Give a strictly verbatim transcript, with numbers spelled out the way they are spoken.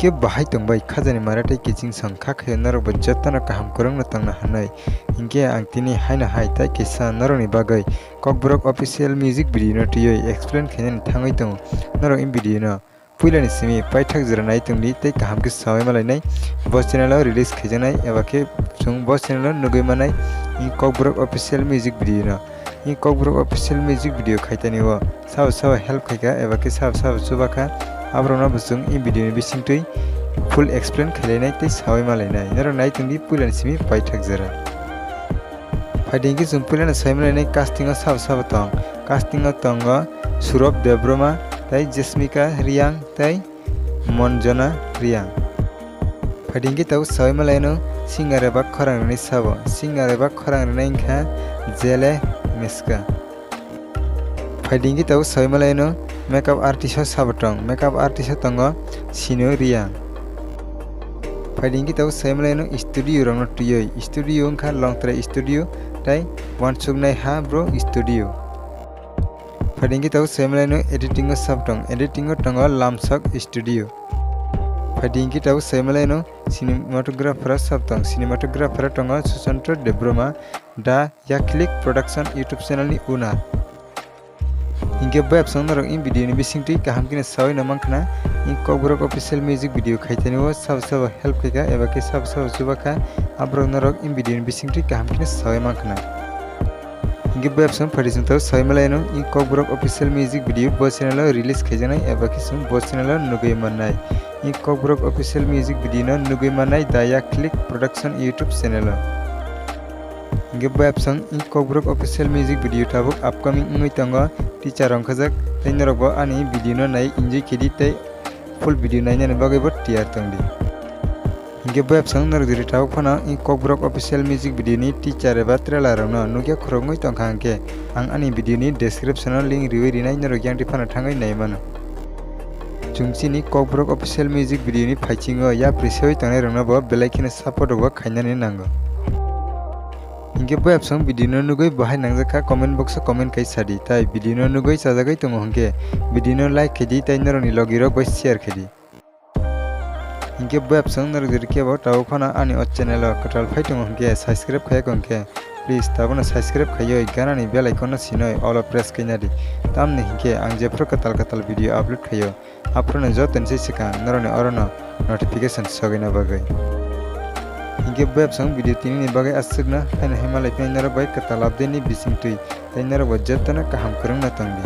Hinkhe bahai tongbai khajani mara tei kiching song kha khe norokbo jotono kaham kwrwngno tongna hwnwi. Hinkhe ang tini haino hai tai kisa norokni bagwi Kokborok official music video no twiwi explain khainani thangwi tongo. Norok in video no puilani simi paithak jora nai tongdi tei kaham khe sawi malainai. Bo channel o release khaijaknai eba khe chwng bo channel o nugwi manai in Kokborok official music video no. In Kokborok official music video khaitani o sabo sabo help khaikha eba khe sabo sabo chubakha, aborokno bo chwng in video ni bisingtwi full explain khailainai tei sawi malainai. Norok nai tongdi puilani simi paithak jora. Phaidi hinkhe chwng puilano saimalainai casting o sabo sabo tong. Casting o tongo Surab Debbarma tei Jasmika Reang tei Monjona Reang. Phaidi hinkhe tabuk sawi malaino singer eba khorang rwnai sabo. Singer eba khorang rwnai wngkha Jele Miska. Phaidi hinkhe tabuk sawi malaino makeup artist o sabo tong. Makeup artist o tongo Sinu Reang. Phaidi hinkhe tabuk sawi malaino studio rokno twiwi. Studio wngkha Longtrai Studio tei Wansuknai Ha Bro Studio. Phaidi hinkhe tabuk sawi malaino editing o sabo tong. Editing o tongo Lamsok Studio. Phaidi hinkhe tabuk sawi malaino cinematographer o sabo tong. Cinematographer o tongo Susanto Debbarma, Da Yaklik Production YouTube channel ni owner. Hinkhe bo apsong norok in video ni bisingtwi kaham kheno sawi no mankha na, in Kokborok official music video khaitani o sabo sabo help khaikha eba khe sabo sabo chubakha, aborok norok in video ni bisingtwi kaham kheno sawi mankha na. Hinkhe bo apsong phaidi chwng tabuk sawi malaino in Kokborok official music video bo channel o release khaijaknai eba khe chwng bo channel o nugwi mannai. In Kokborok official music video no nugwi mannai Da Yaklik Production YouTube channel o. Hinkhe bo apsong in Kokborok official music video tabuk upcoming wngwi tongo, teaser rok khajak tei norok bo ani video no nai enjoy khedi tei full video nainani bagwi bo tiyar tongdi. Hinkhe bo apsong norok jodi tabuk phano in Kokborok official music video ni teaser eba trailer rokno nukya khoroknwi tongkha hinkhe ang ani video ni description o link riwi rinai norok yang twi phano thangwi nai mano. Chwng chini Kokborok official music video ni phaisingo yapri sewi tongnai rokno bo belai kheno support rok bo khainani nango. Hinkhe bo apsong video no nugwi bahai nangjakha comment box o comment kai sadi, tai video no nugwi chajagwi tongo hinkhe video no like khaidi tai norokni logi rok bai share khaidi. Hinkhe bo apsong norok jodi kebo tabuk phano ani o channel o kwtal phai tongo hinkhe subscribe khaiya hinkhe please tabukno subscribe khaiwi ganani bell icon no sinoi all o press khaina di, tamni hinkhe ang jephru kwtal kwtal video upload khaio. Aphuru no joto ni se swkang norok ni oro no notification sogwi na bagwi. Hinkhe bo apsong video tini ni bagwi aswk no haino hai malai phai norok bai kwtal update ni bisingtwi tei norok bo joto no kaham kwrwng no tongdi.